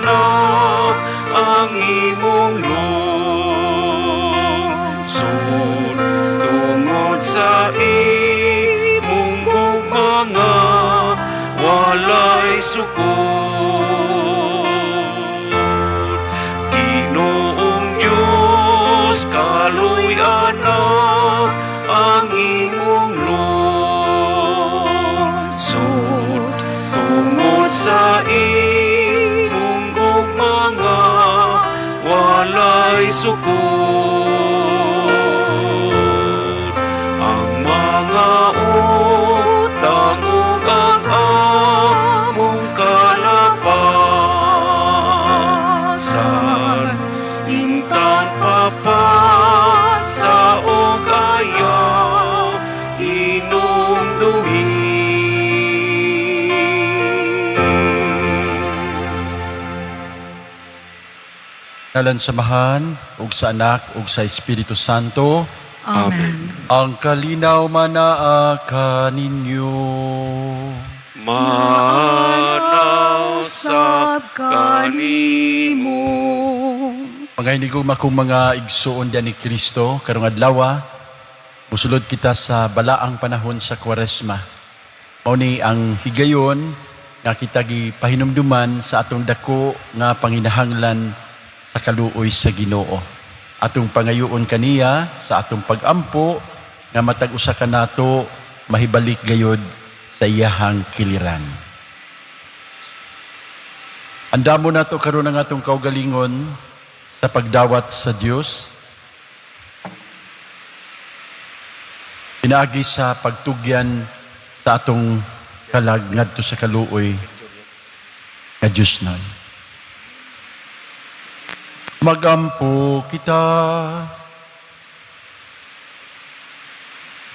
na ang imong lungsod tungod sa imong gugma nga walay sukod. Ginoong Diyos, kaluy-an na ang imong lungsod tungod sa imong gugma nga walay sukod. Ang mga utang ug ang among kalapasan, intang papasa og ayaw hinumdumi. Ngalan sa Amahan, ug sa Anak, ug sa Espiritu Santo. Amen. Ang kalinaw manaa kaninyo. Maanaw sab kanimo. Mga hinigugma kong mga igsuon diyan ni Kristo, karong adlaw, musulod kita sa balaang panahon sa Kwaresma. Mao ni ang higayon nga kita gipahinumduman sa atong dako nga panginahanglan sa kaluoy sa Ginoo. Atong pangayoon kaniya sa atong pagampo nga matag usa kanato mahibalik gayod sa iyahang kiliran. Andamo nato karon ang atong kaugalingon sa pagdawat sa Dios. Pinaagi sa pagtugyan sa atong kalag ngadto sa kaluoy nga Dios nun. Magampo kita.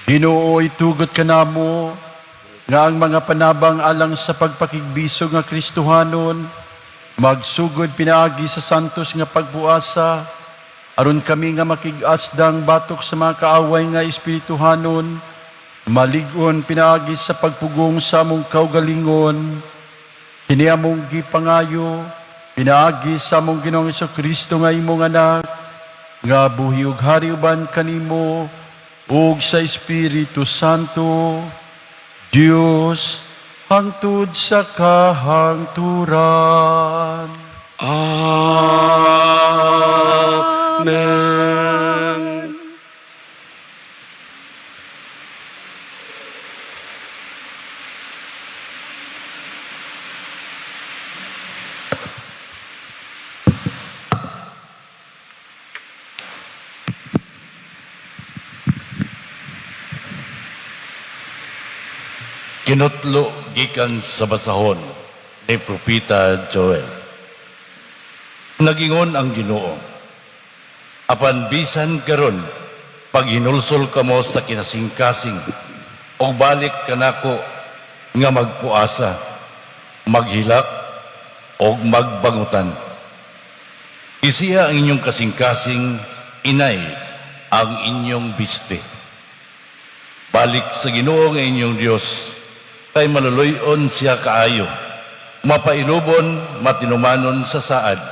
Ginoo, itugot kanamo nga ang mga panabang alang sa pagpakigbisog nga Kristohanon magsugod pinaagi sa santos nga pagbuasa, aron kami nga makig-asdang batok sa mga kaaway nga espirituhanon malig-on pinaagi sa pagpugong sa among kaugalingon. Kini among gipangayo pinaagi sa among Ginoong Kristo nga imong anak, nga buhi ug hari uban kanimo ug sa Espiritu Santo, Dios, hangtod sa kahangturan. Amen. Kinutlo gikan sa basahon ni Propeta Joel. Nagingon ang Ginoo, "Apan bisan karon paghinulsol kamo sa kinasingkasing og balik kanako nga magpuasa, maghilak og magbangutan. Isiha ang inyong kasingkasing, inay ang inyong biste. Balik sa Ginoo nga inyong Dios, kay maluluy-on siya kaayo, mapailubon, matinumanon sa saad.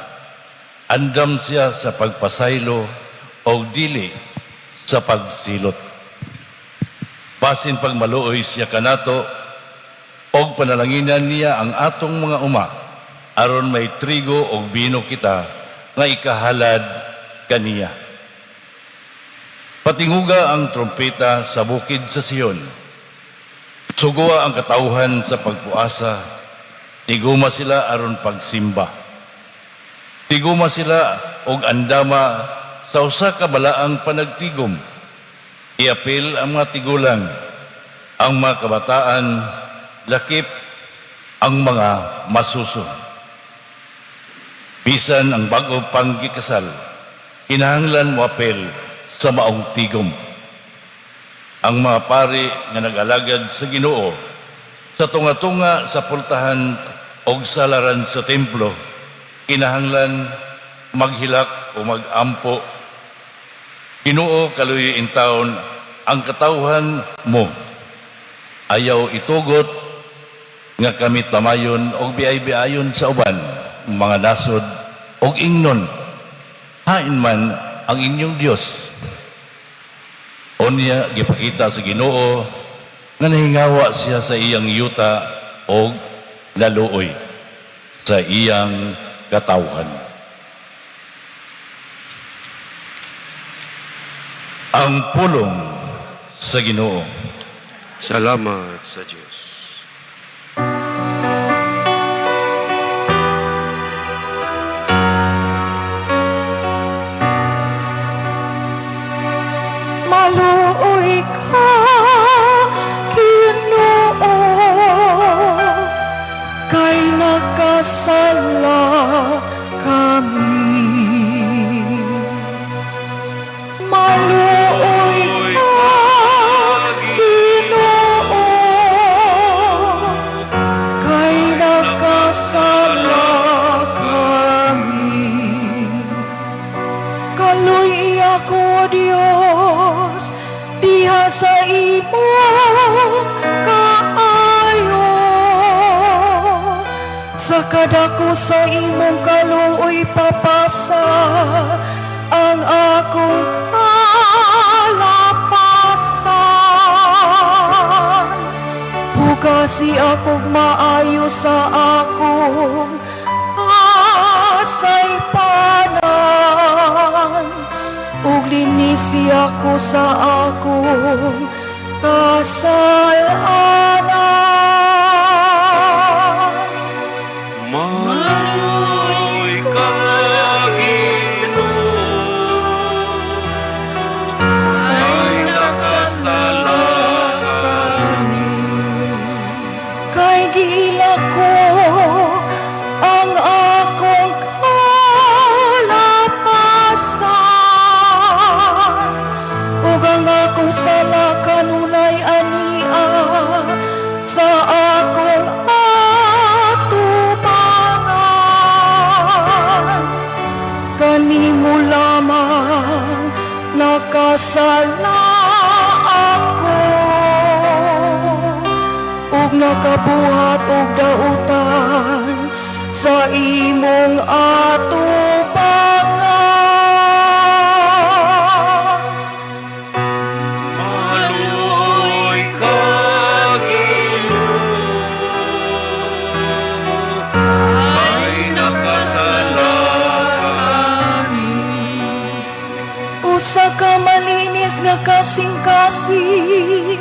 Andam siya sa pagpasaylo o dili sa pagsilot. Basin pagmaluoy siya kanato, og panalanginan niya ang atong mga uma, aron may trigo og bino kita nga ikahalad kaniya. Patinguga ang trompeta sa bukid sa Sion. Sugoa ang katawhan sa pagpuasa, tiguma sila aron pagsimba. Tiguma sila og andama sa usa ka balaang panagtigom. Iapil ang mga tigulang, ang mga kabataan, lakip ang mga masuso. Bisan ang bag-o pang gikasal, kinahanglan moapil sa maong tigom. Ang mga pari nga nag-alagad sa Ginoo sa tunga-tunga sa pultahan og salaran sa templo, kinahanglan maghilak o magampo. Ginoo, kaluoyi intawon ang katawhan mo. Ayaw itugot nga kami tamayon og biay-biayon sa uban mga nasod og ingnon, "Hain man ang inyong Dios?" Unya gipakita sa Ginoo nga nahingawa siya sa iyang yuta og naluoy sa iyang katawhan. Ang pulong sa Ginoo. Salamat sa Diyos. Maluoy ka, Ginoo, kay nakasala kami. Maluoy ka, Ginoo, kay nakasala kami. Kaluy ako, Dios, diha sa imong kaayo. Sa kadako sa imong kaluoy, papasa ang akong kalapasan. Hugasi akong maayo sa akong kasaypanan ug linisi ako sa akong kasalanan. Maluoy ka, Ginoo, kay nakasala kami. Kay giila ko ang akong kalapasan ug ang akong sala kanunay ania sa akong atubangan. Kanimo lamang nakasala ako ug nakabuhat og dautan sa imong atubangan. Maluoy ka, Ginoo, kay nakasala kami. Usa ka malinis nga kasing-kasing,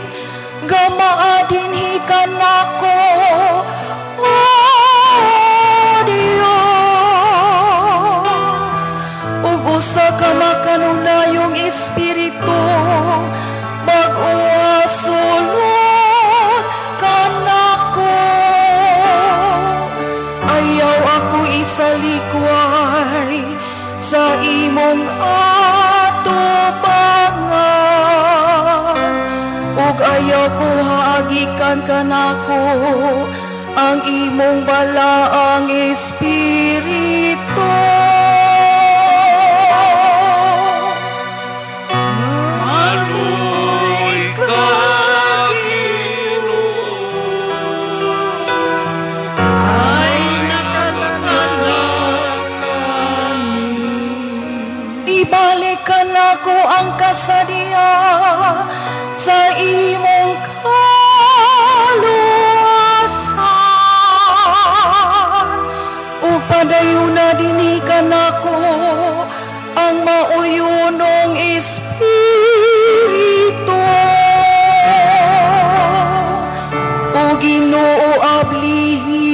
gamaa dinhi kanako, O Dios, ug usa ka makanunayong espiritu, bag-oa sulod kanako. Ayaw ako isalikway sa imong atubangan ug ayaw ko haagikan kanako ang imong balaang espiritu. Maluoy ka, Ginoo, kay nakasala kami. Ibalik kanako ang kasadya sa imong kaluwasan ug padayuna dinhi kanako ang mauyonong espiritu. O Ginoo, ablihi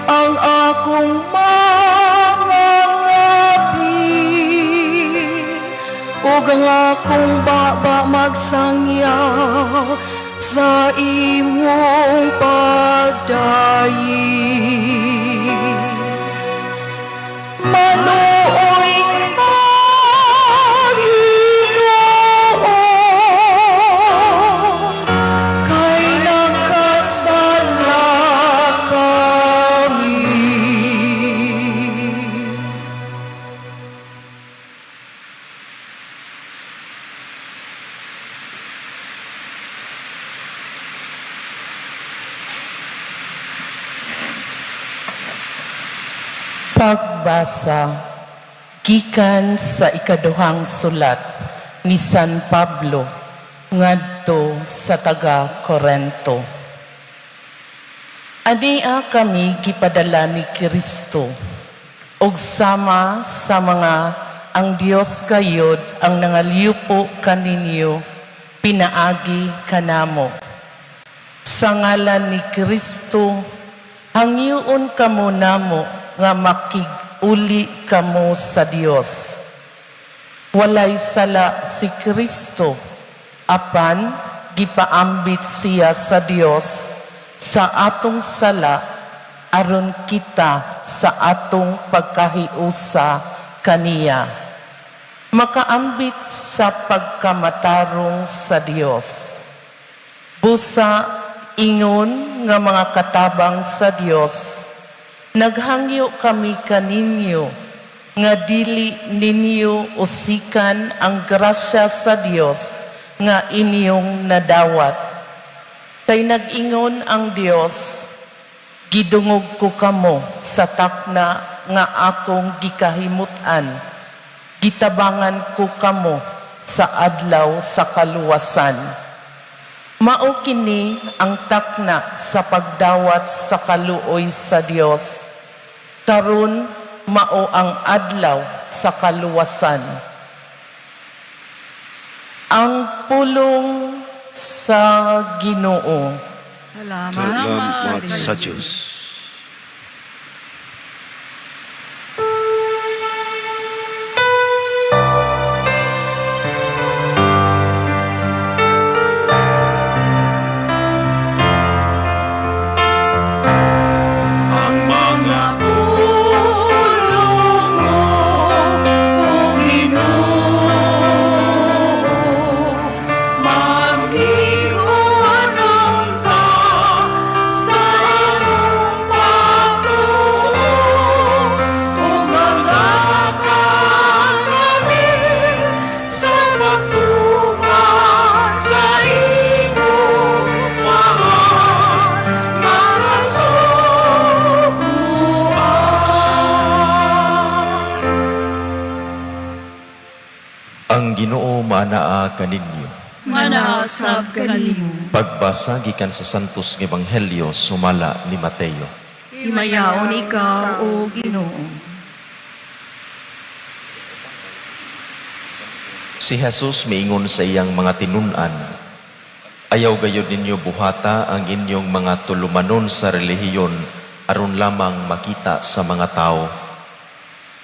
ang akong mga ngapi ug ang akong baba magsangyaw sa imong pagdayi. Maluoy ka, Ginoo, kay nakasala kami. Pagbasa gikan sa ikaduhang sulat ni San Pablo ngadto sa taga Korento. Ania kami gipadala ni Kristo ug sama sa mga ang Dios gayod ang nangalyupo kaninyo pinaagi kanamo. Sa ngalan ni Kristo, hangyoon kamo namo nga makig-uli kamo sa Dios. Walay sala si Kristo, apan gipaambit siya sa Dios sa atong sala aron kita sa atong pagkahiusa kaniya makaambit sa pagkamatarong sa Dios. Busa ingon nga mga katabang sa Dios, naghangyo kami kaninyo nga dili ninyo usikan ang grasya sa Dios nga inyong nadawat. Kay nag-ingon ang Dios, "Gidungog ko kamo sa takna nga akong gikahimutan. Gitabangan ko kamo sa adlaw sa kaluwasan." Mao kini ang takna sa pagdawat sa kaluoy sa Dios. Karon mao ang adlaw sa kaluwasan. Ang pulong sa Ginoo. Salamat, Salamat sa Diyos. Ang mga Pulong mo, O Ginoo, mag-ingon ta sa among pagtuo, ug agaka kami sa pagtuman sa imong mga kasuguan. Ang Ginoo maanaa kaninyo. Manaa sab kanimo. Pagbasa gikan sa Santos nga Ebanghelyo sumala ni Mateo. Himayaon ikaw, O Ginoo. Si Jesus miingon sa iyang mga tinun-an, "Ayaw gayud ninyo buhata ang inyong mga tulumanon sa relihiyon aron lamang makita sa mga tao.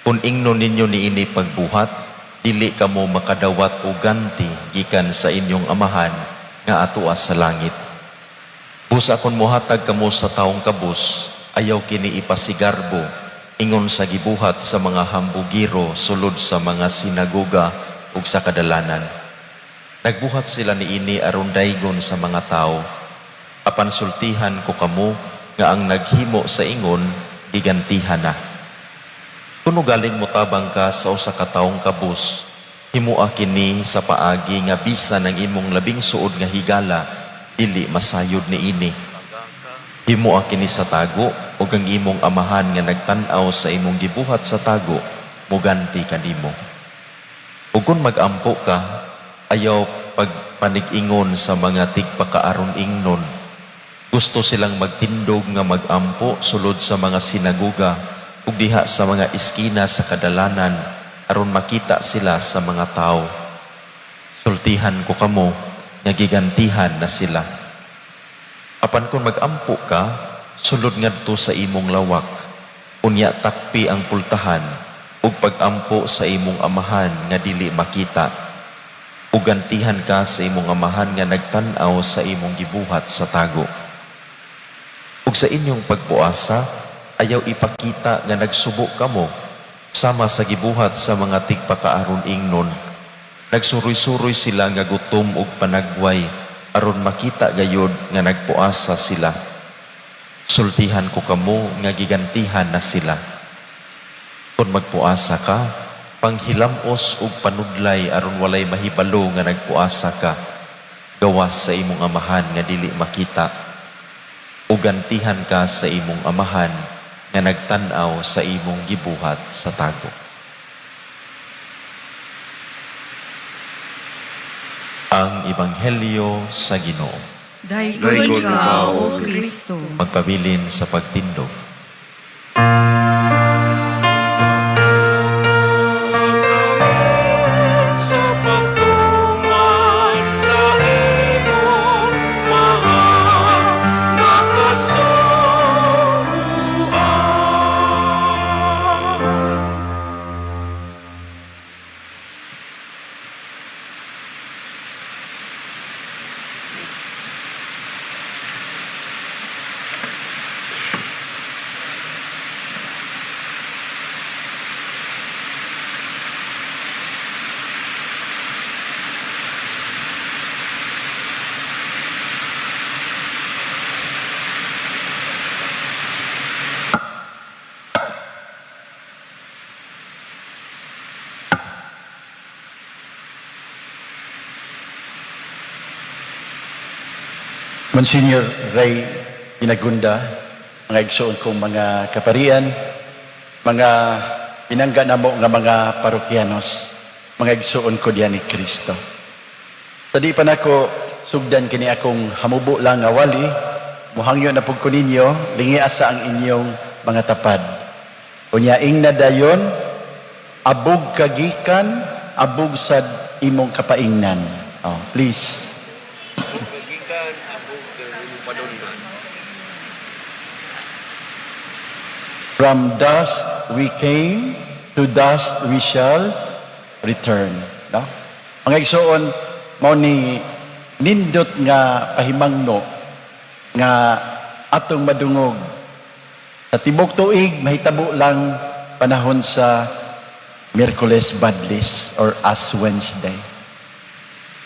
Kung ingnon ninyo niini pagbuhat, dili kamo makadawat og ganti gikan sa inyong Amahan nga atoa sa langit. Busa kon mohatag kamo sa taong kabus, ayaw kini ipasigarbo ingon sa gibuhat sa mga hambugiro sulod sa mga sinagoga ug sa kadalanan. Nagbuhat sila niini aron daygon sa mga tao. Apan sultihan ko kamo nga ang naghimo sa ingon gigantihan na. Kuno galing motabang ka sa usa ka taong kabus, himoa kini sa paagi nga bisan ang imong labing suod nga higala dili masayod niini. Himoa kini sa tago ug ang imong Amahan nga nagtan-aw sa imong gibuhat sa tago muganti kanimo. Ug kon mag-ampo ka, ayaw pagpanig-ingon sa mga tigpakaaron ingnon. Gusto silang magtindog nga mag-ampo sulod sa mga sinagoga ug diha sa mga iskina sa kadalanan aron makita sila sa mga tao. Sultihan ko kamo nga gigantihan na sila. Apan kung mag-ampo ka, sulod ngadto sa imong lawak, unya takpi ang pultahan ug pag-ampo sa imong Amahan nga dili makita. Ug gantihan ka sa imong Amahan nga nagtan-aw sa imong gibuhat sa tago. Ug sa inyong pagpuasa, ayaw ipakita nga nagsubo kamo sama sa gibuhat sa mga tigpakaaron ingnon. Nagsuroy-suroy sila nga gutom ug panagway aron makita gayod nga nagpuasa sila. Sultihan ko kamo nga gigantihan na sila. Kung magpuasa ka, panghilamos ug panudlay aron walay mahibalo nga nagpuasa ka, gawas sa imong Amahan nga dili makita. Ug gantihan ka sa imong Amahan nga nagtan-aw sa imong gibuhat sa tago. Ang Ebanghelyo sa Ginoo. Daigom ikaw, O Kristo. Magpabilin sa pagtindog. Sa pagtuman sa imong mga nakasuoan. Monsignor Ray Binagunda, mga igsoon kong mga kaparian, mga pinangga namo nga mga parokyanos, mga igsoon ko diyan ni Kristo. Sa di pa nako sugdan kini akong hamubo lang nga wali, muhangyo na pud ko ninyo, lingi asa ang inyong mga tapad. Unya ingna dayon, abog kagikan, abog sad imong kapaingnan. Oh, please. From dust we came, to dust we shall return. No? Mga igsoon, mao ni nindot nga pahimangno nga atong madungog sa tibok tuig mahitabo lang panahon sa Miyerkules Badlis or Ash Wednesday.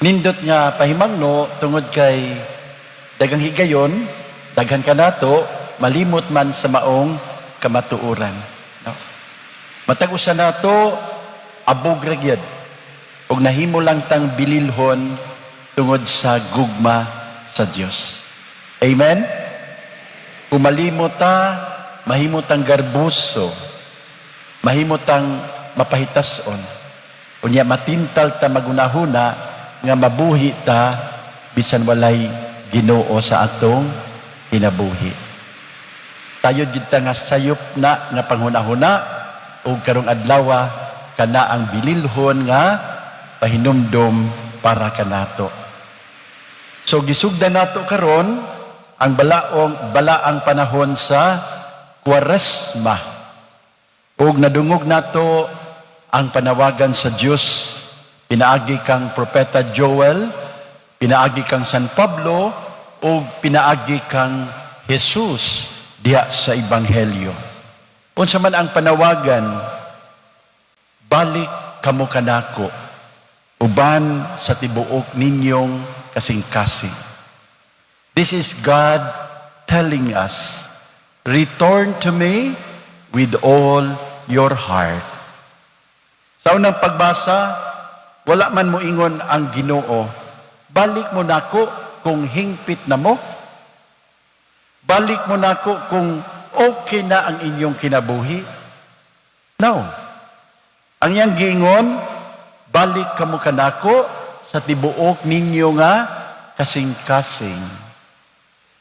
Nindot nga pahimangno tungod kay daghang higayon, daghan kanato, malimot man sa maong kamatuoran. No? Matag usa nato abog ra gyud ug nahimo lang tang bililhon tungod sa gugma sa Dios. Amen. Kung malimot ta, mahimo tang garbuso, mahimo tang mapahitason. Unya matintal ta magunahuna nga mabuhi ta bisan walay Ginoo sa atong kinabuhi. Sayod gid ta nga sayop na nga panghunahuna ug karong adlaw kana ang bililhon nga pahinumdom para kanato. So gisugdan nato karon ang balaong balaang panahon sa Kwaresma. Ug nadungog nato ang panawagan sa Dios pinaagi kang propeta Joel, pinaagi kang San Pablo ug pinaagi kang Jesus diha sa ebanghelyo. Unsa man ang panawagan, balik kamo kanako uban sa tibuok ninyong kasing-kasing. This is God telling us, return to me with all your heart. Sa unang pagbasa, wala man mo ingon ang Ginoo, balik mo nako kung hingpit na mo. Balik mo nako kung okay na ang inyong kinabuhi. No. Ang iyang giingon, balik kamo kanako sa tibuok ninyo nga kasing-kasing.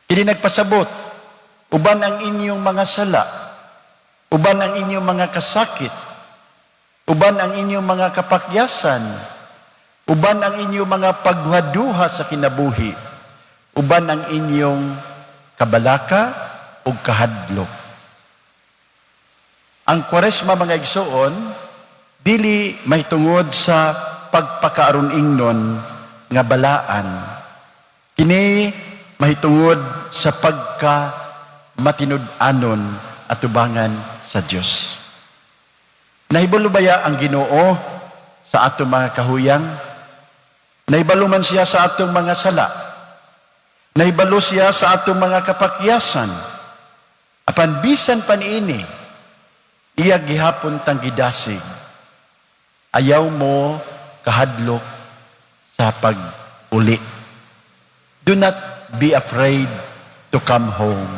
Kini nagpasabot, uban ang inyong mga sala, uban ang inyong mga kasakit, uban ang inyong mga kapakyasan, uban ang inyong mga pagduha-duha sa kinabuhi, uban ang inyong kabalaka ug kahadlok. Ang Kwaresma, mga igsoon, dili mahitungod sa pagpakaaron ingnon nga balaan. Kini mahitungod sa pagka matinud-anon atubangan sa Dios. Nahibalo baya ang Ginoo sa atong mga kahuyang? Nahibalo man siya sa atong mga sala. Nahibalo siya sa atong mga kapakyasan. Apan bisan pa niini, iya gihapon tang gidasig. Ayaw mo kahadlok sa pag-uli. Do not be afraid to come home.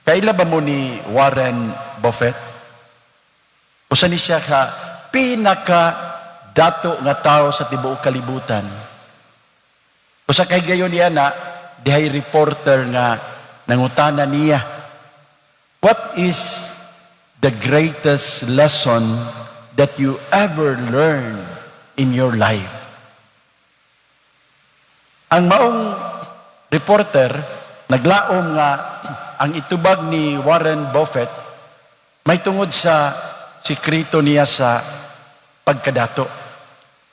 Kaila ba mo ni Warren Buffett? Usa ni siya ka pinaka dato nga tao sa tibuok kalibutan. Usa kay gayon niya na dihay reporter nga nangutana niya, "What is the greatest lesson that you ever learned in your life?" Ang maong reporter naglaom nga ang itubag ni Warren Buffett may tungod sa sikreto niya sa pagkadato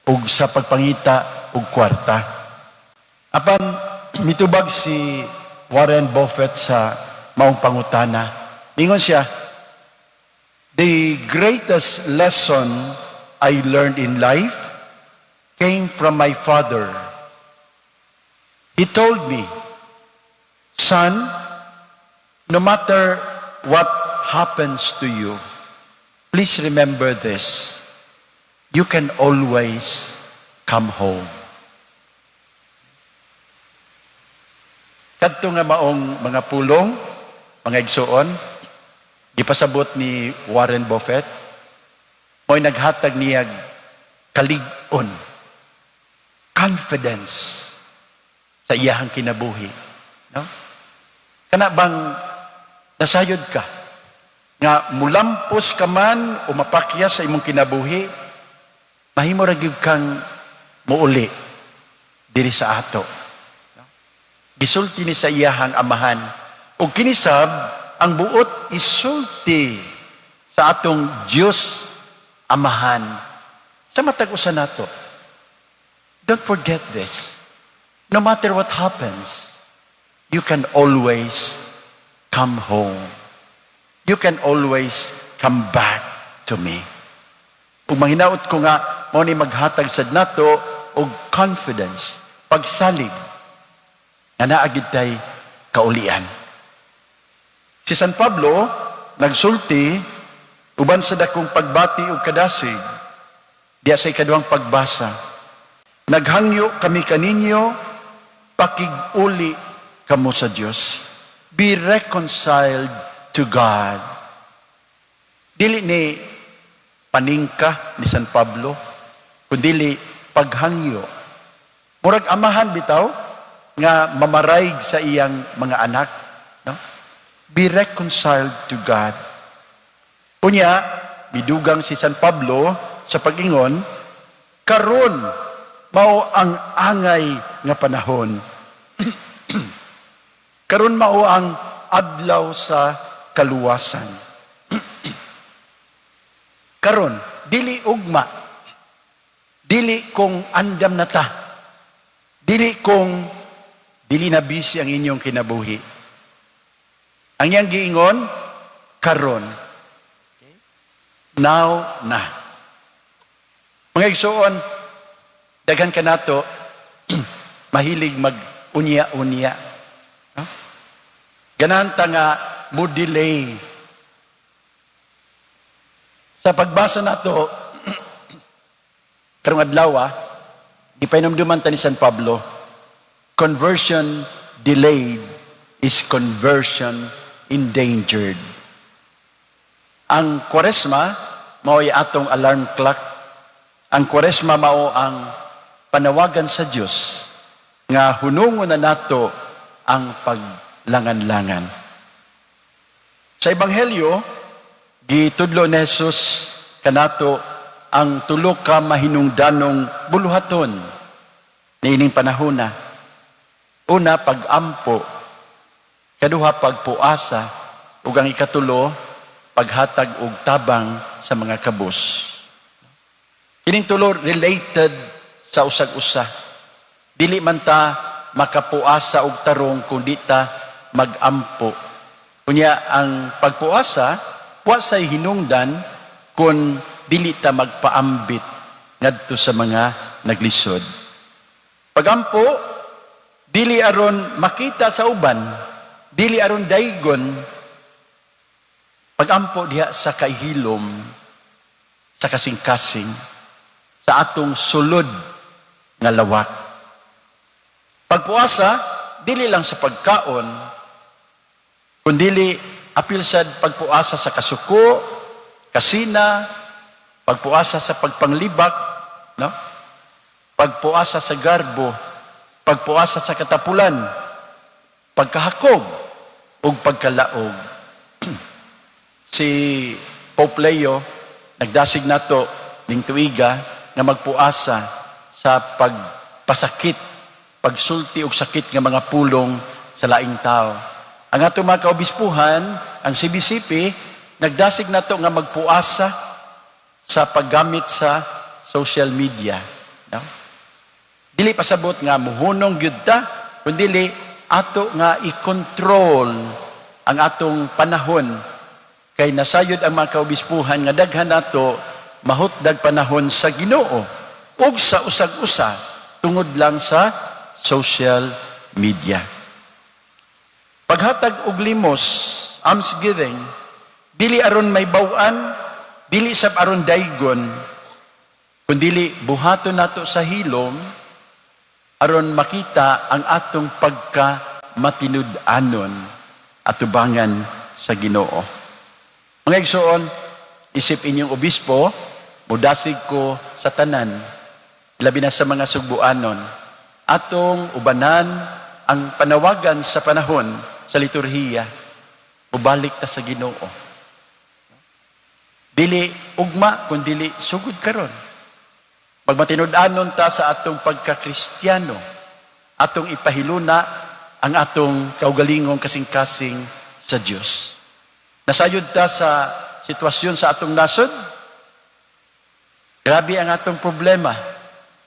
ug sa pagpangita og kwarta. Apan mitubag si Warren Buffett sa maong pangutana. Ingon siya, "The greatest lesson I learned in life came from my father. He told me, 'Son, no matter what happens to you, please remember this. You can always come home.'" Kadto nga maong mga pulong, mga igsuon, gipasabot ni Warren Buffett, mo'y naghatag niya kalig-on, confidence sa iyahang kinabuhi. No? Kana bang nasayod ka nga mulampos ka man o mapakyas sa imong kinabuhi, mahimo ra gyud kang muuli diri sa ato. No? Gisulti ni sa iyahang amahan. Ug kinisab ang buot isulti sa atong Dios Amahan sa matag usa nato. Don't forget this. No matter what happens, you can always come home. You can always come back to me. Ug manghinaot ko nga mao ni maghatag sad nato og confidence, pagsalig nga naa gid tay kaulian. Si San Pablo nagsulti uban sa dakong pagbati ug kadasig diya sa ikaduhang pagbasa. "Naghangyo kami kaninyo, pakig-uli kamo sa Dios. Be reconciled to God." Dili ni paningka ni San Pablo, kundili paghangyo. Murag amahan bitaw nga mamarayg sa iyang mga anak, no? Be reconciled to God. Unya, midugang si San Pablo sa pag-ingon, "Karon mao ang angay nga panahon. Karon mao ang adlaw sa kaluwasan." Karon, dili ugma. Dili kung andam na ta. Dili kung dili na busy ang inyong kinabuhi. Ang iyang giingon, karon. Now na. Mga igsuon, daghan kanato mahilig mag unya-unya. No? Ganahan ta nga mo delay. Sa pagbasa nato karong adlaw, gipahinumduman ta ni San Pablo, conversion delayed is conversion endangered. Ang Kwaresma mao'y atong alarm clock. Ang Kwaresma mao ang panawagan sa Dios nga hunungon na nato ang paglangan-langan. Sa Ebanghelyo, gitudlo ni Jesus kanato ang tulo ka mahinungdanong buluhaton niining panahona. Una, pag-ampo. Kaduha, pagpuasa. Ug ang ikatulo, paghatag og tabang sa mga kabus. Kining tulo related sa usag-usa. Dili man ta makapuasa og tarong kung di ta mag-ampo. Unya, ang pagpuasa wa say hinungdan kung dili ta magpaambit ngadto sa mga naglisod. Pagampo, dili aron makita sa uban, dili aron daygon, pagampo diha sa kahilom, sa kasing-kasing, sa atong sulod nga lawak. Pagpuasa, dili lang sa pagkaon, kundili apil sad pagpuasa sa kasuko, kasina, pagpuasa sa pagpanglibak, no? Pagpuasa sa garbo, pagpuasa sa katapulan, pagkahakog, ug pagkalaog. Si Pope Leo nagdasig nato ning tuiga nga magpuasa sa pagpasakit, pagsulti og sakit nga mga pulong sa laing tao. Ang atong mga kaobispuhan, ang CBCP, nagdasig nato nga magpuasa sa paggamit sa social media. No? Dili pasabot nga muhunong gyud ta, kundi ato nga i-control ang atong panahon kay nasayod ang mga kaobispuhan nga daghan nato mahutdag panahon sa Ginoo ug sa usag-usa tungod lang sa social media. Paghatag og limos, almsgiving, dili aron may baw-an, dili sab aron daygon, kundili buhaton nato sa hilom aron makita ang atong pagka matinud-anon atubangan sa Ginoo. Mga igsoon, isip inyong obispo, mudasig ko sa tanan, labi na sa mga sugbuanon, atong ubanan ang panawagan sa panahon sa liturhiya, ubalik ta sa Ginoo. Dili ugma, kundili sugod karon. Magmatinud-anon ta sa atong pagkakristyano, atong ipahiluna ang atong kaugalingong kasing-kasing sa Dios. Nasayod ta sa sitwasyon sa atong nasod. Grabe ang atong problema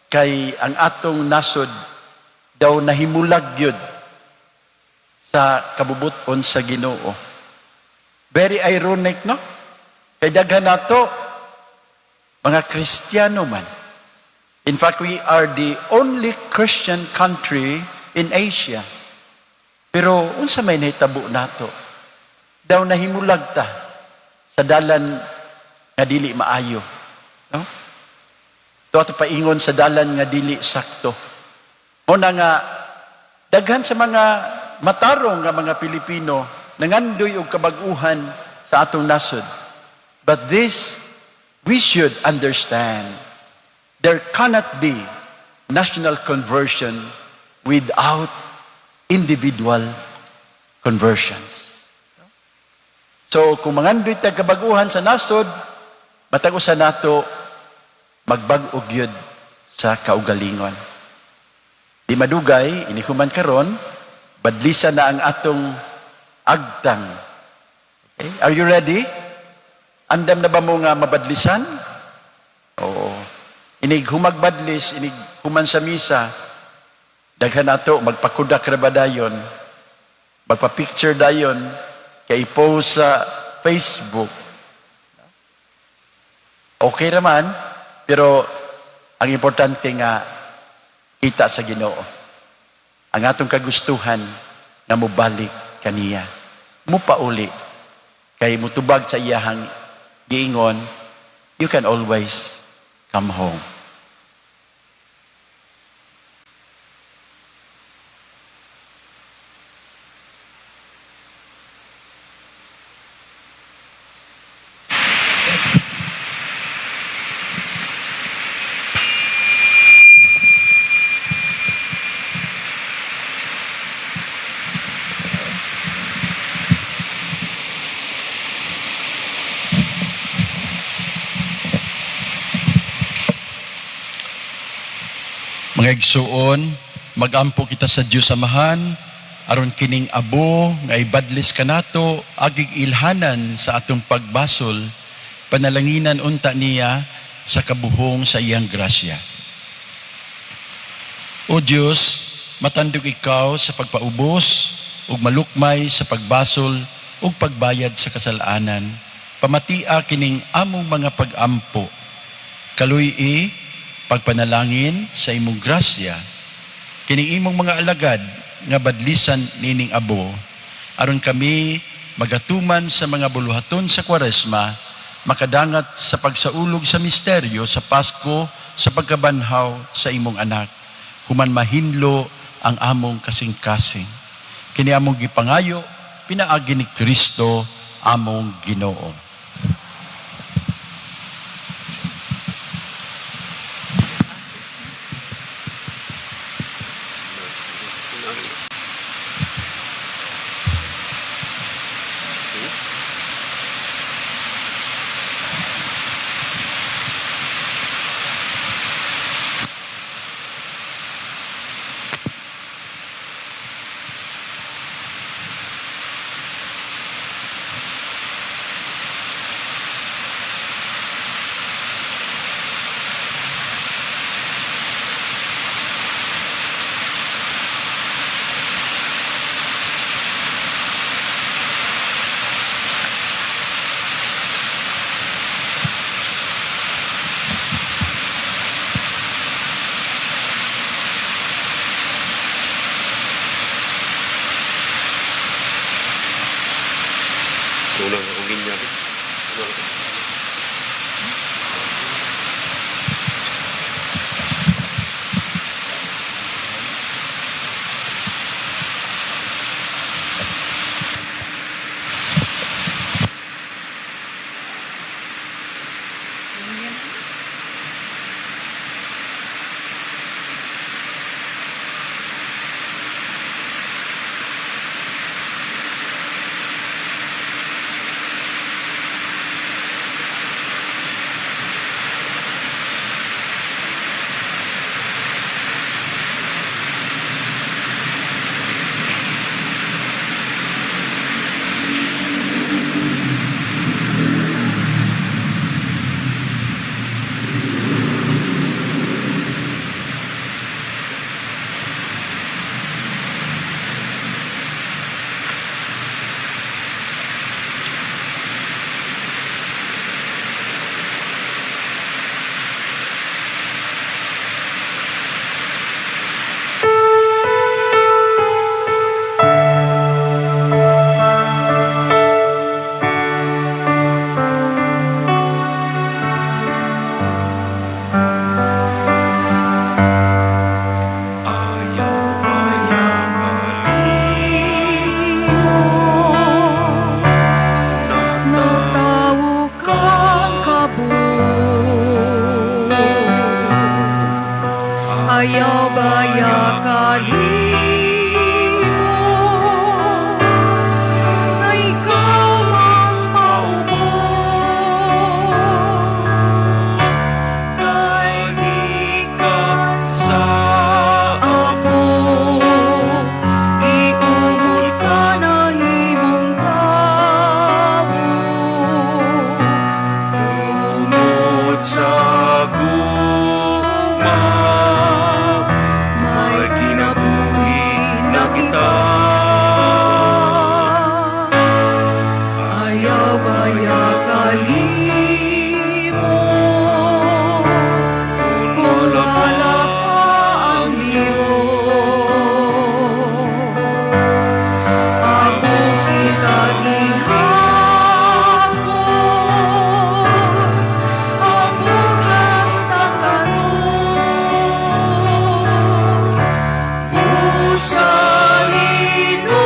kay ang atong nasod daw nahimulag gyud sa kabubuton sa Ginoo. Very ironic, no? Kay daghan nato mga Kristiyano man. In fact, we are the only Christian country in Asia. Pero unsa may nahitabo nato? Daw nahimulag ta sa dalan nga dili maayo. No? Tuwa ta paingon sa dalan nga dili sakto. Mao na nga daghan sa mga matarong nga mga Pilipino nangandoy og kabag-uhan sa atong nasod. But this we should understand. There cannot be national conversion without individual conversions. So kung mangandoy ta kabaguhan sa nasod, matag usa nato magbag-o gyud sa kaugalingon. Di madugay, inig human karon, badlisa na ang atong agtang. Okay? Are you ready? Andam na ba mo nga mabadlisan? Oo. Inig humagbadlis, inig human sa misa, daghan nato magpakudak ra ba dayon, magpa-picture dayon, kay i-post sa Facebook. Okay raman, pero ang importante nga kita sa Ginoo. Ang atong kagustuhan nga mobalik kaniya. Mupauli kay mutubag sa iyahang giingon, "You can always come home." Mga igsuon, magampo kita sa Dios Amahan aron kining abo nga ibadlis kanato agig ilhanan sa atong pagbasol, panalanginan unta niya sa kabuhong sa iyang grasya. O Dios, matandog ikaw sa pagpaubos ug malukmay sa pagbasol ug pagbayad sa kasalanan. Pamatia kining among mga pagampo. Kaluy-i pagpanalangin sa imong grasya kining imong mga alagad nga badlisan nining abo aron kami magatuman sa mga buluhaton sa Kwaresma, makadangat sa pagsaulog sa misteryo sa Pasko sa pagkabanhaw sa imong anak human mahinlo ang among kasing-kasing. Kini among gipangayo pinaagi ni Kristo among Ginoo. Unang sa kong linya. Unang sa Ayaw baya kalimo Natawo kang kabus. Ayaw baya kalimo na ikaw ang maubos kay gikan sa amo, giugol ka na himong tawo Tungod sa gugma may kinabuhi na kita. Ayaw baya kalimo kung wala pa ang Diyos. Abo kita gihapon, abo hasta karon. Busa hinumdumi,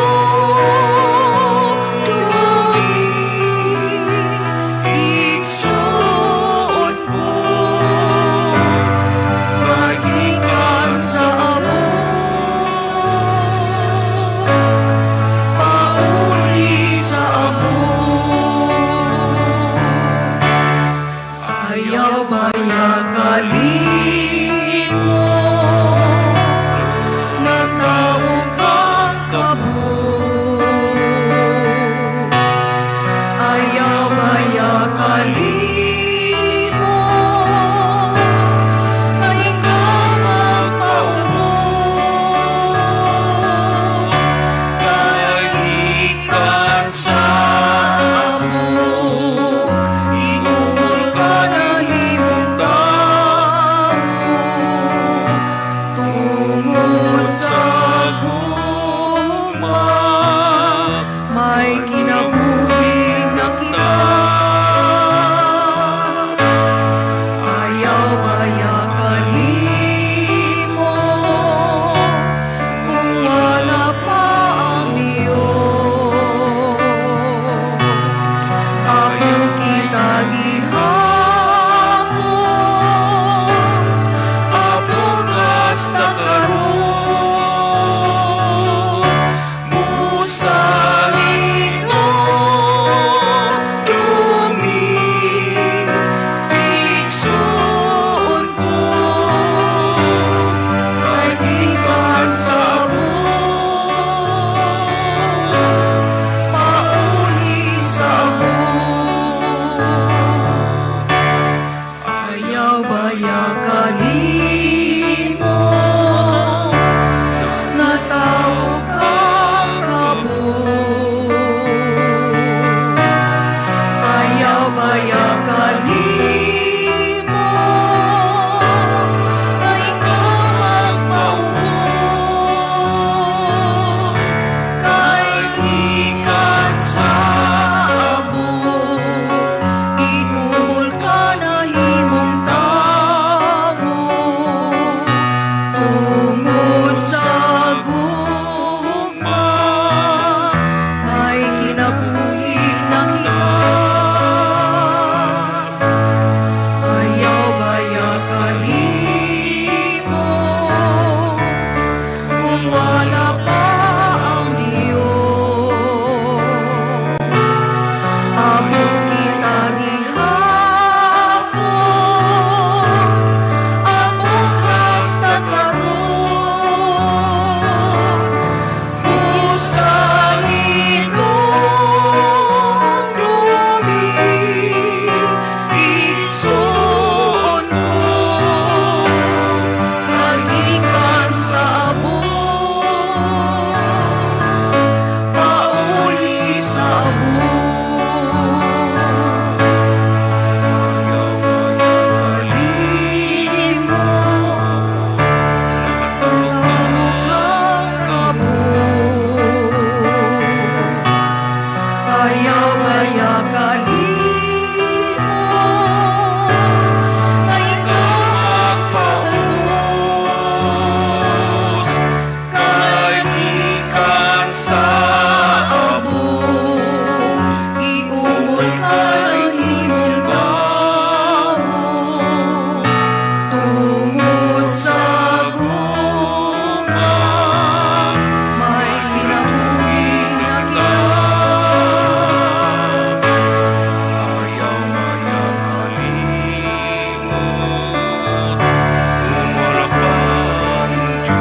Ayaw baya kalimot nga ikaw magpaubos kay gikan sa abo, giumol ka nahimong tawo tungod sa gugma, may kinabuhi na kita. Ayaw baya kalimot kung wala pa ang Diyos.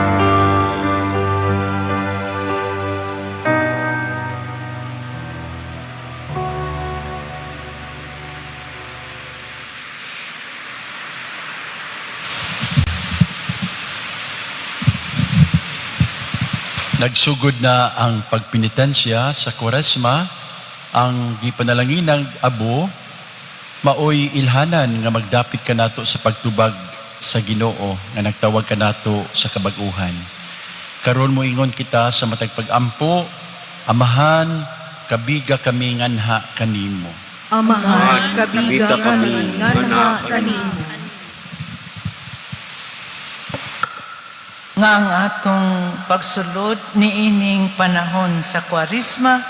Nagsugod na ang pagpinitensya sa Kwaresma, ang gipanalanginang abo, maoy ilhanan nga magdapit kanato sa pagtubag sa Ginoo nga nagtawag kanato sa kabag-uhan. Karon moingon kita sa matag pag-ampo, Amahan, kabiga kami nganha kanimo. Amahan, kabiga kami nganha kanimo. Nga ang atong pagsulod niining panahon sa Kwaresma,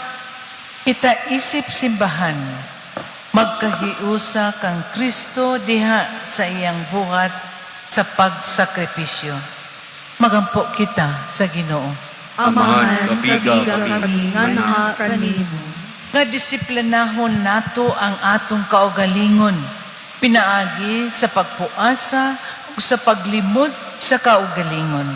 kita isip simbahan, magkahiusa kang Kristo diha sa iyang buhat sa pagsakripisyo. Magampo kita sa Ginoo. Amahan, kabiga kami nganha kanimo. Nga disiplinahon nato ang atong kaugalingon, pinaagi sa pagpuasa ug sa paglimod sa kaugalingon.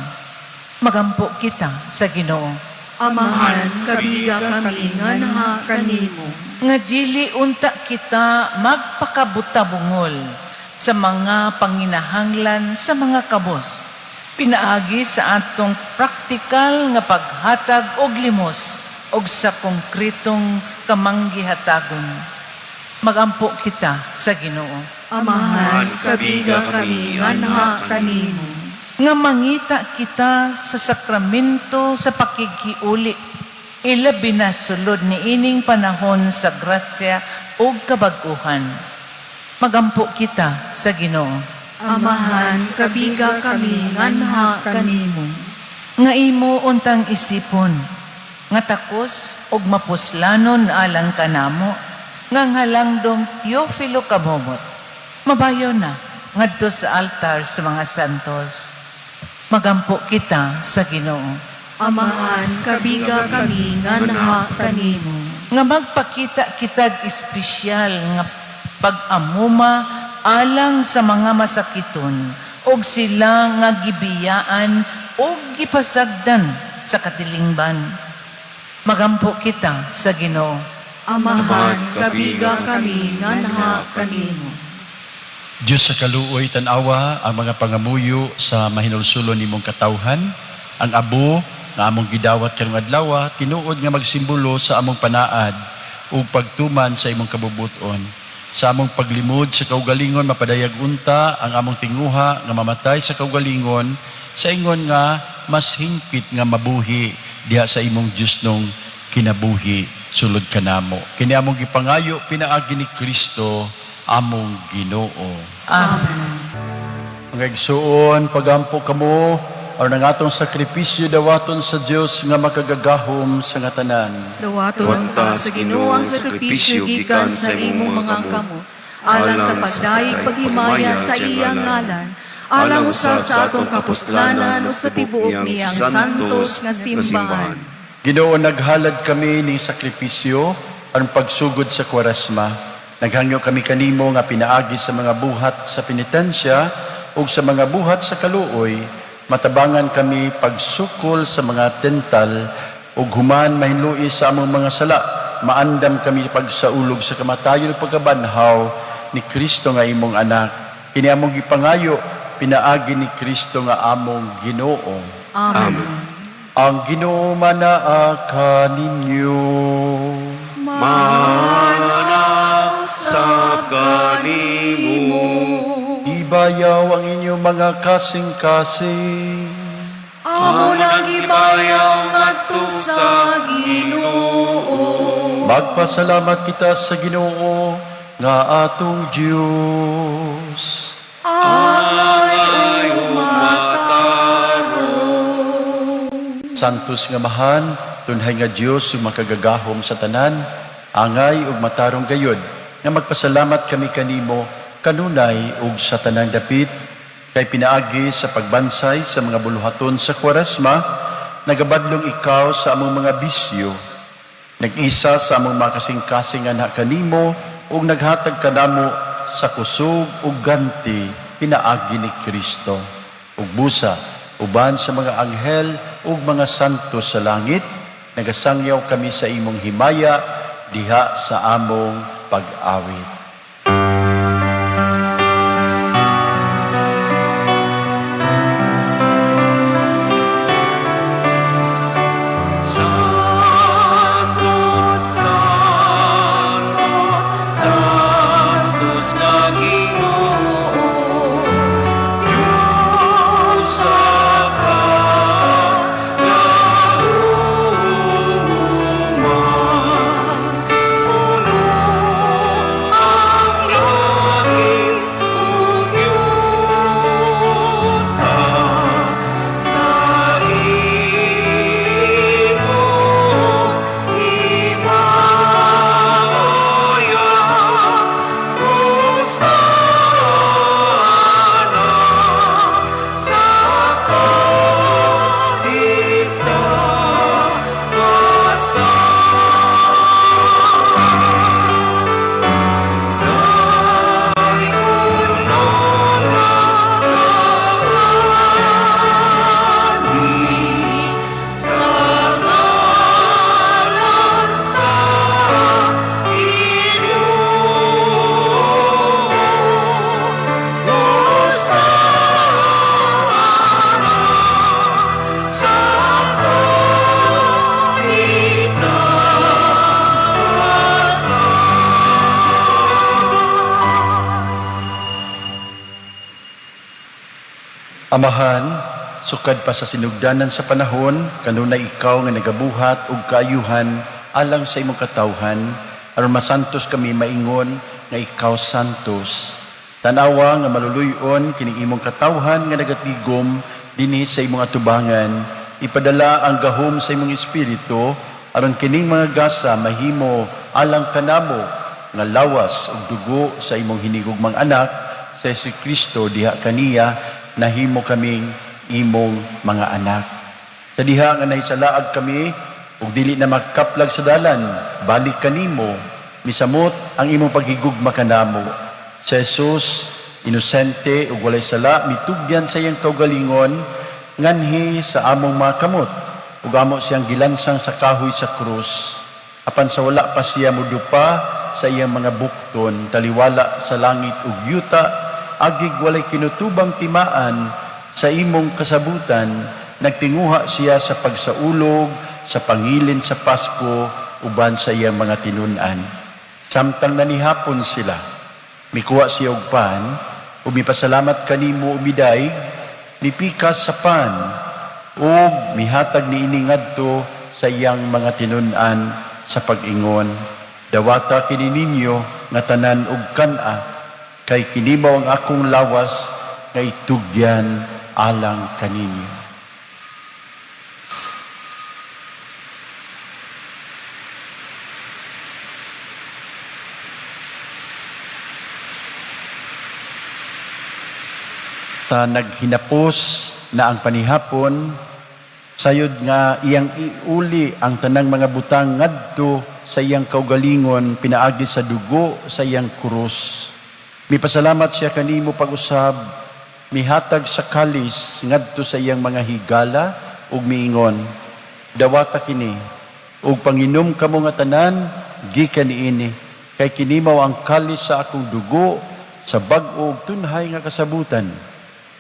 Magampo kita sa Ginoo. Amahan, kabiga kami nganha kanimo. Nga dili unta kita magpakabutabungol sa mga panginahanglan sa mga kabos, pinaagi sa atong praktikal nga paghatag og limos og sa konkretong kamanggihatagon. Magampo kita sa Ginoo. Amahan, kabiga kami nganha kanimo. Nga mangita kita sa sakramento sa pakikiuli, ilabi na sulod niining panahon sa grasya ug kabag-uhan. Magampo kita sa Ginoo. Amahan, kabiga kami nganha kanimo. Nga imo untang isipon, nga takos ug mapuslanon alang kanamo, nga ang halangdong Teofilo Kamomot, mabayo na ngadto sa altar sa mga santos. Magampo kita sa Ginoo. Amahan, kabiga kami nganha kanimo. Nga magpakita kitag espesyal nga pag-amuma alang sa mga masakiton og sila nga gibiyaan og gipasagdan sa katilingban. Magampo kita sa Ginoo. Amahan, kabiga kami nganha kanimo. Diyos sa kaluoy, tan-awa ang mga pangamuyo sa mahinulsulon nimong katawhan, ang abo nga among gidawat karong adlaw, tinuod nga magsimbolo sa among panaad ug pagtuman sa imong kabubuton. Sa among paglimod sa kaugalingon, mapadayag unta ang among tinguha nga mamatay sa kaugalingon sa ingon nga mas hingpit nga mabuhi diha sa imong Dios nung kinabuhi sulod kanamo. Kini among gipangayo pinaagi ni Kristo among Ginoo. Amen. Mga igsuon, pagampo kamo aron ang atong sakripisyo dawaton sa Dios nga makagagahom sa nga tanan. Dawaton unta sa Ginoo ang sakripisyo gikan sa imong mga kamot, alang sa pagdayeg paghimaya sa iyang ngalan, alang usab sa atong kapuslanan o sa tibuok niyang santos nga simbahan. Ginoo, naghalad kami ning sakripisyo aron pagsugod sa Kwaresma. Naghangyo kami kanimo nga pinaagi sa mga buhat sa penitensya ug sa mga buhat sa kaluoy, matabangan kami pagsukol sa mga tental ug human mahinlui sa among mga sala. Maandam kami pagsaulog sa kamatayon ug pagkabanhaw ni Kristo nga imong anak. Kini among gipangayo pinaagi ni Kristo nga among Ginoo. Amen. Ang Ginoo manaa kaninyo. Mana sa kanimo. Ibayaw ang inyong mga kasing-kasing. Amo nang gibayaw ngadto sa Ginoo. Magpasalamat kita sa Ginoo nga atong Dios. Angay ug matarong. Santos nga Amahan, tunhay nga Dios ug makagagahom sa tanan, angay ug matarong gayod nga magpasalamat kami kanimo kanunay ug sa tanang dapit kay pinaagi sa pagbansay sa mga buluhaton sa Kwaresma, nagabadlong ikaw sa among mga bisyo, nag-isa sa among mga kasing-kasing anha kanimo ug naghatag kanamo sa kusog ug ganti pinaagi ni Kristo. Ug busa uban sa mga anghel ug mga santo sa langit, nagasangyaw kami sa imong himaya diha sa among pag-awit. Santo, Santo, Santos nga Ginoo, Diyos sa pagkahuman. Puno ang langit ug yuta sa imong himaya. Hosana sa kaitasan. Daiguna nga sa ngalan sa Ginoo. Hosana sa kaitasan. Amahan, sukad pa sa sinugdanan sa panahon, kanunay ikaw nga nagabuhat og kaayuhan alang sa imong katawhan, aron masantos kami maingon nga ikaw santos. Tanawa nga maluluyon kining imong katawhan nga nagatigom dinhi sa imong atubangan, ipadala ang gahom sa imong espiritu aron kining mga gasa mahimo alang kanamo nga lawas ug dugo sa imong hinigugmang anak sa Kristo diha kaniya nahimo kaming imong mga anak. Sa diha nga nahisalaag kami ug dili na makaplag sa dalan, balik kanimo, misamot ang imong paghigugma kanamo. Sa Jesus, inosente ug walay sala, mitugyan sa iyang kaugalingon, nganhi sa among mga kamot, ug amo siyang gilansang sa kahoy sa krus. Apan sa wala pa siya mudupa sa iyang mga bukton, taliwala sa langit ug yuta, agig walay kinutubang timaan sa imong kasabutan, nagtinguha siya sa pagsaulog, sa pangilin sa Pasko, uban sa iyang mga tinun-an. Samtang nanihapon sila, mikuha siya og pan, ug mipasalamat kanimo ug midaig, mipikas sa pan, ug mihatag niini ngadto sa iyang mga tinun-an sa pag-ingon, dawata kini ninyo nga tanan og kan-a, kay kini mao ang akong lawas nga itugyan alang kaninyo. Sa naghinapos na ang panihapon, sayod nga iyang iuli ang tanang mga butang ngadto sa iyang kaugalingon pinaagi sa dugo sa iyang krus. Mipasalamat siya kanimo pag-usab, mihatag sa kalis ngadto sa iyang mga higala ug miingon, dawata kini ug panginom kamo nga tanan gikan niini, kay kini mao ang kalis sa akong dugo sa bag-o ug tunhay nga kasabutan,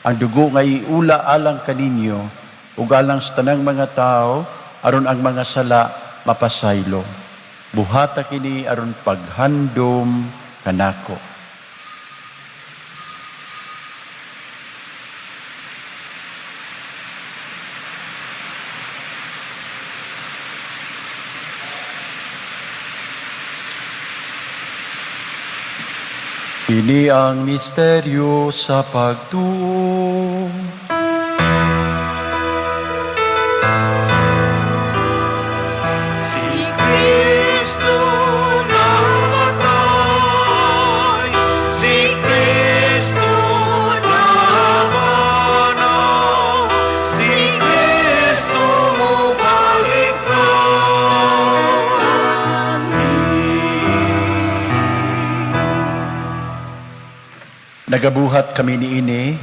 ang dugo nga iula alang kaninyo ug alang sa tanang mga tao aron ang mga sala mapasaylo. Buhata kini aron paghandom kanako. Kini ang misteryo sa pagtuo. Si Kristo namatay, si Kristo nabanaw, si Kristo mobalik na. Nagabuhat kami niini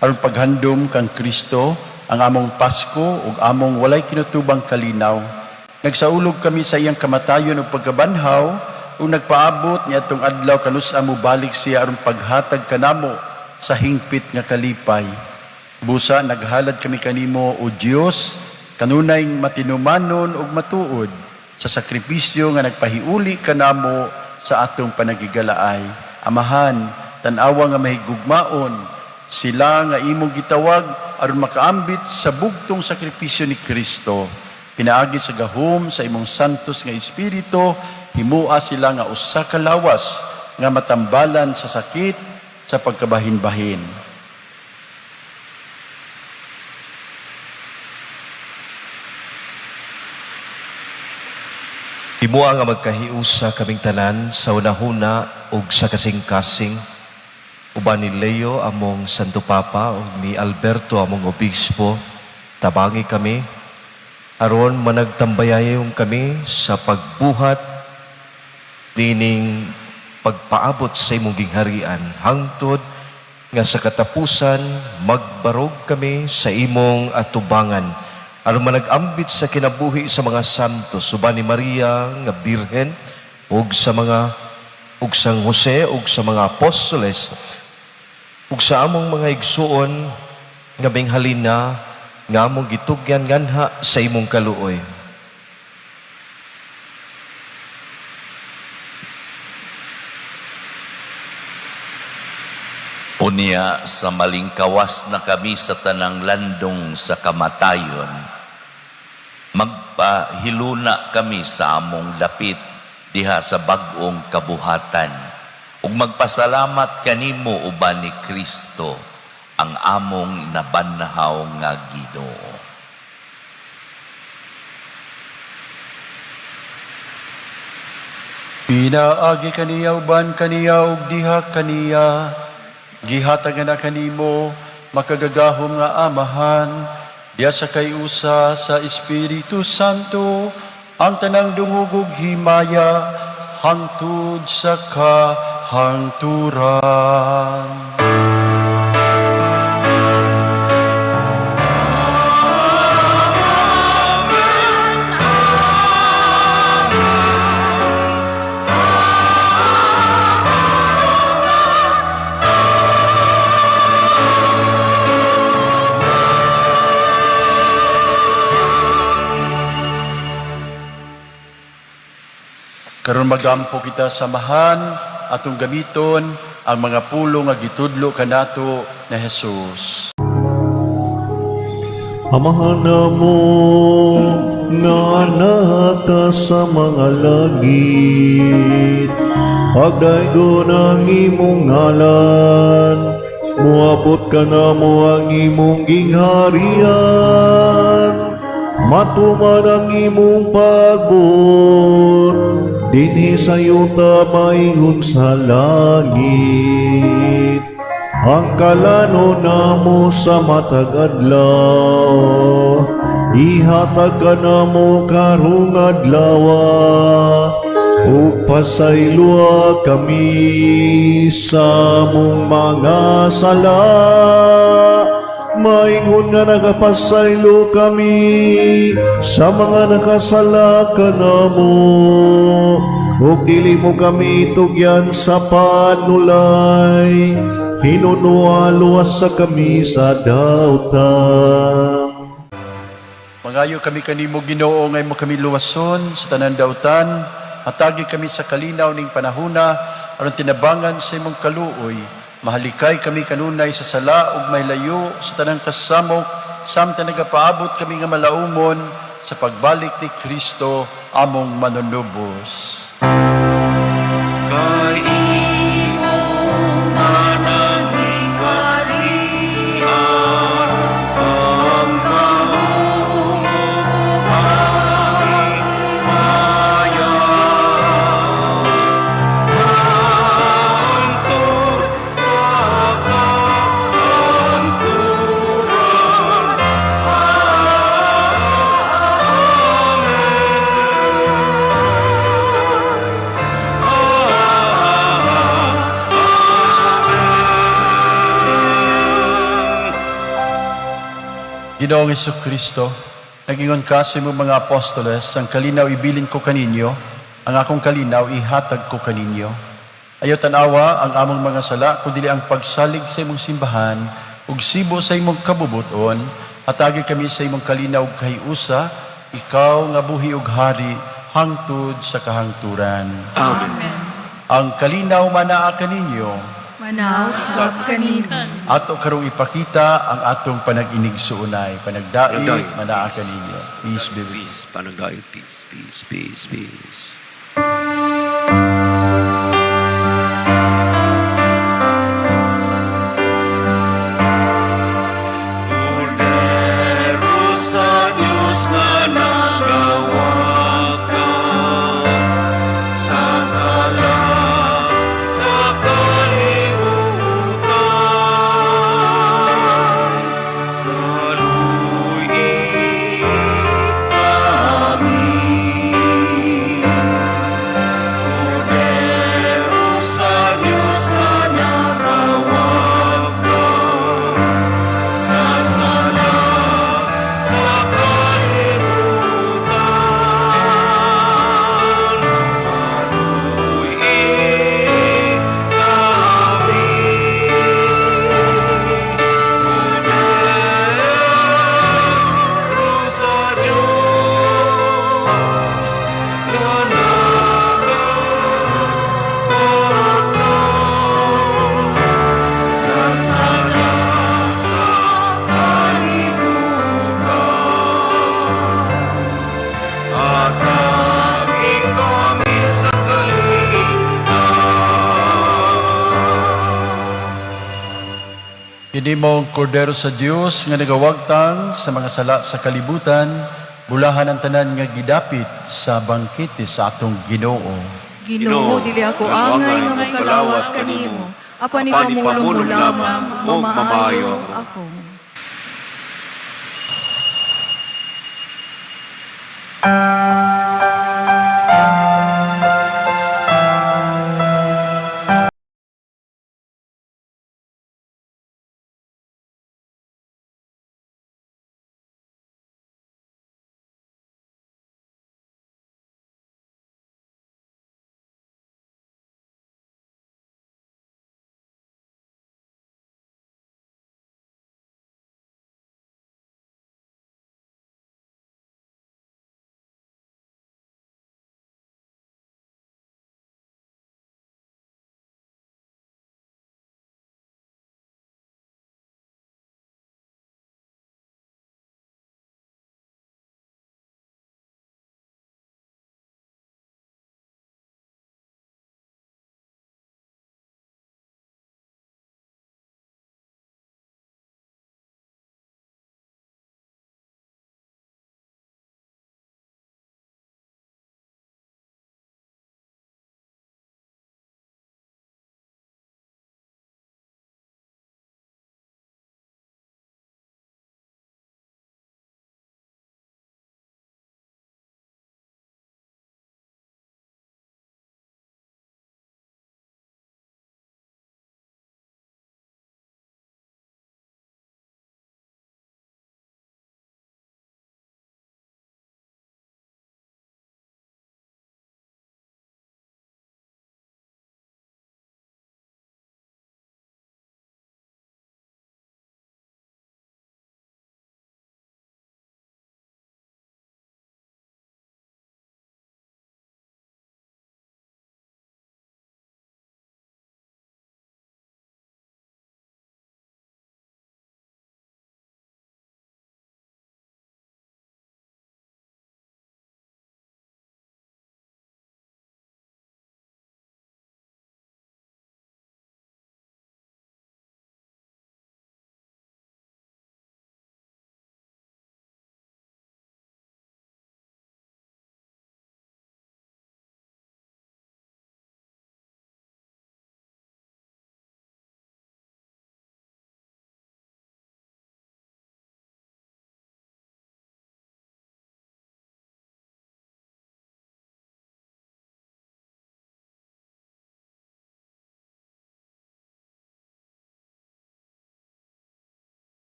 aron paghandom kang Kristo ang among Pasko ug among walay kinutubang kalinaw. Nagsaulog kami sa iyang kamatayon ug pagkabanhaw ug nagpaabot niadtong adlaw kanus-a mobalik siya aron paghatag kanamo sa hingpit nga kalipay. Busa naghalad kami kanimo, o Dios, kanunay matinumanon ug matuod sa sakripisyo nga nagpahiuli kanamo sa atong panagigalaay. Amahan, tan-awa nga mahigugmaon sila nga imong gitawag aron makaambit sa bugtong sakripisyo ni Kristo. Pinaagi sa gahom sa imong santos nga espiritu, himua sila nga usa ka lawas nga matambalan sa sakit sa pagkabahin-bahin. Himua nga magkahiusa kaming tanan sa unahuna ug sa kasing-kasing, uban ni Leo among Santo Papa ug ni Alberto among Obispo, tabangi kami aron managtambayayon kami sa pagbuhat dining pagpaabot sa imong gingharian hangtod nga sa katapusan magbarog kami sa imong atubangan aron managambit sa kinabuhi sa mga santo uban ni Maria nga Birhen ug sa mga ug San Jose ug sa mga apostoles ug sa among mga igsuon nga minghalina nga among gitugyan nganha sa imong kaluoy. Unya sa malingkawas na kami sa tanang landong sa kamatayon, magpahiluna kami sa among lapit diha sa bag-ong kabuhatan ug magpasalamat kanimo uban ni Kristo ang among nabanhaw nga Ginoo. Pinaagi kaniya uban kaniya ug diha kaniya, gihatag na kanimo makagagahom nga Amahan, diha sa kay-usa sa Espiritu Santo, ang tanang dungog ug himaya hangtod sa kahangturan. Karon magampo kita samahan atong gamiton ang mga pulong nga gitudlo kanato ni Jesus. Amahan namo nga naka sa mga langit, pagdaygon ang imong ngalan, muabot ka namo ang imong gingharian, matuman ang imong pagbuot, dinhi sa yuta maingon sa langit. Ang kalano namo sa matag adlaw, ihatag ka namo karong adlaw, ug pasayloa kami sa among mga sala. Maingon nga nagapasaylo kami sa mga nakasala kanamo, ug dili mo kami tugyan sa panulay, hinunua luwas sa kami sa dautan. Mangayo kami kanimo, Ginoo, ngay mo kami luwason sa tanan dautan, hatagi kami sa kalinaw ning panahuna aron tinabangan sa imong kaluoy. Mahalikay kami kanunay sa sala ug mahilayo sa tanang kasamok samtang nagapaabot kami nga malaumon sa pagbalik ni Kristo among manunubos. Kay imong Ginoong Kristo, nagingon ka sa imong mga apostoles, "Ang kalinaw ibilin ko kaninyo, ang akong kalinaw ihatag ko kaninyo." Ayaw tanawa ang among mga sala, kundi ang pagsalig sa imong simbahan, ug sibo sa imong kabubuton, hatagi kami sa imong kalinaw ug kahiusa, ikaw nga buhi ug hari, hangtod sa kahangturan. Amen. Ang kalinaw manaa kaninyo. Manaa usab kanimo. Ato karong ipakita ang atong panag-inigsuonay. Panagdait, Panagdait. Manaa kaninyo. Peace be with you. Peace, panagdait, peace, peace, peace, peace. Kordero sa Diyos nga nagawagtang sa sala sa kalibutan. Kaluy-i kami. Kordero sa Diyos nga nagawagtang sa sala sa kalibutan. Kaluy-i kami. Kordero sa Diyos nga nagawagtang sa sala sa kalibutan. Hatagi kami sa kalinaw. Kini mao ang Kordero sa Dios nga nagawagtang sa mga sala sa kalibutan, bulahan ang tanan nga gidapit sa bangkete sa atong Ginoo. Ginoo, dili ako angay nga mokalawat kanimo. Apan ipamulong mo lamang, ug mamaayo mamaayo ako. Ako.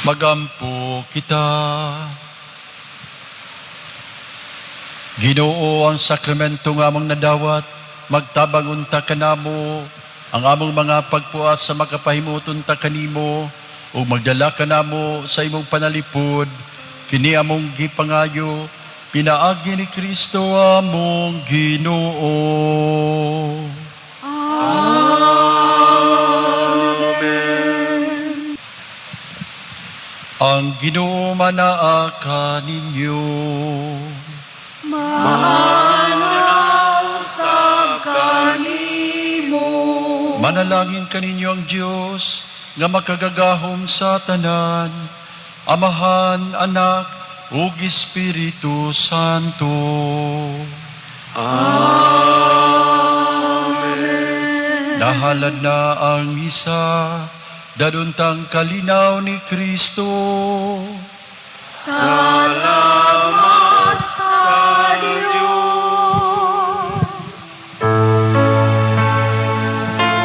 Magampo kita. Ginoo, ang sakramento nga among nadawat, magtabang unta kanamo, ang among mga pagpuas sa makapahimuot unta kanimo, ug magdala kanamo sa imong panalipod, kini among gipangayo, pinaagi ni Kristo among Ginoo. Amen. Ang Ginoo manaa kaninyo. Maanaa usab kanimo. Manalangin kaninyo ang Dios nga makagagahom sa tanan, Amahan, Anak, ug Espiritu Santo. Amen. Nahalad na ang misa, daduntang kalinaw ni Kristo.